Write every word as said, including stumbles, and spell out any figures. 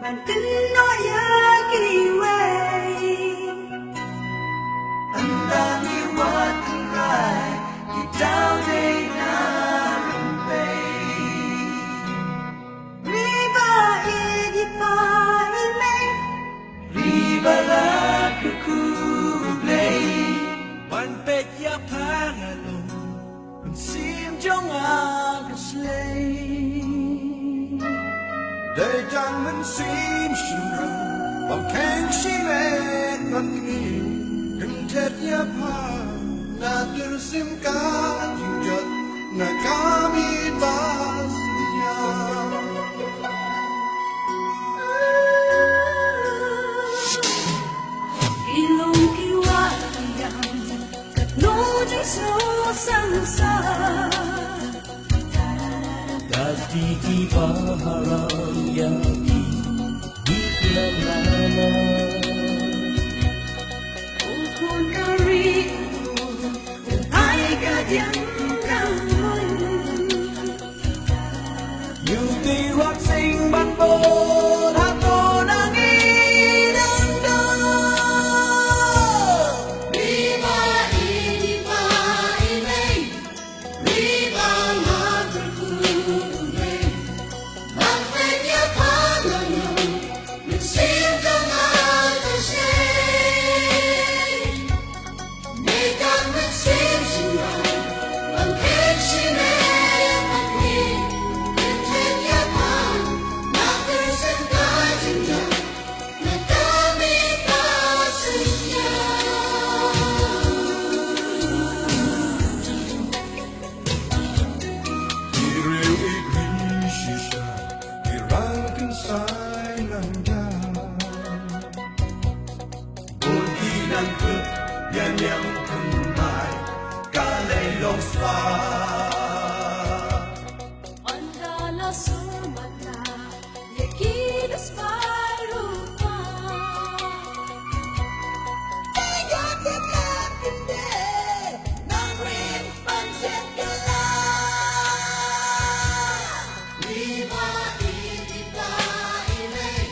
Ban kynnoh ïa kiwei. Tang da ngi wad tynrai ki daw dei na rympei. Ri ba ïeit ïa pa ïa mei. Ri ba la kyrkhu U Blei. Ban peit ïa pha nga long mynsiem jong nga ka shlei. Dei tang mynsiem shynrang bym kheiñ shimet ban knieh. Kynthet ïa pha na tyrsim ka jingjot na ka miet ba synñiang. Ki long ki wah ki ïam, katno jingsoh sangsar. Ka dei kiba haram ïa ki, ki khlem lama. U khun ka ri, u khun ai ka diang ka mon. Ïa u Tyrwat sing ban bud hato na ngi dang don. Ri ba ïeit ïa pa ïa mei. Ri ba la kyrkhu U Blei. Ban peit ïa pha nga long mynsiem jong nga ka shlei. Bun ki nang kut ïa niam thymmai ka lei long spah. Ynda la sumata ïa ki da spah rupa. Tang ïa ki la kyndit nang ring ban shet kylla. Ri ba ïeit ïa pa ïa mei.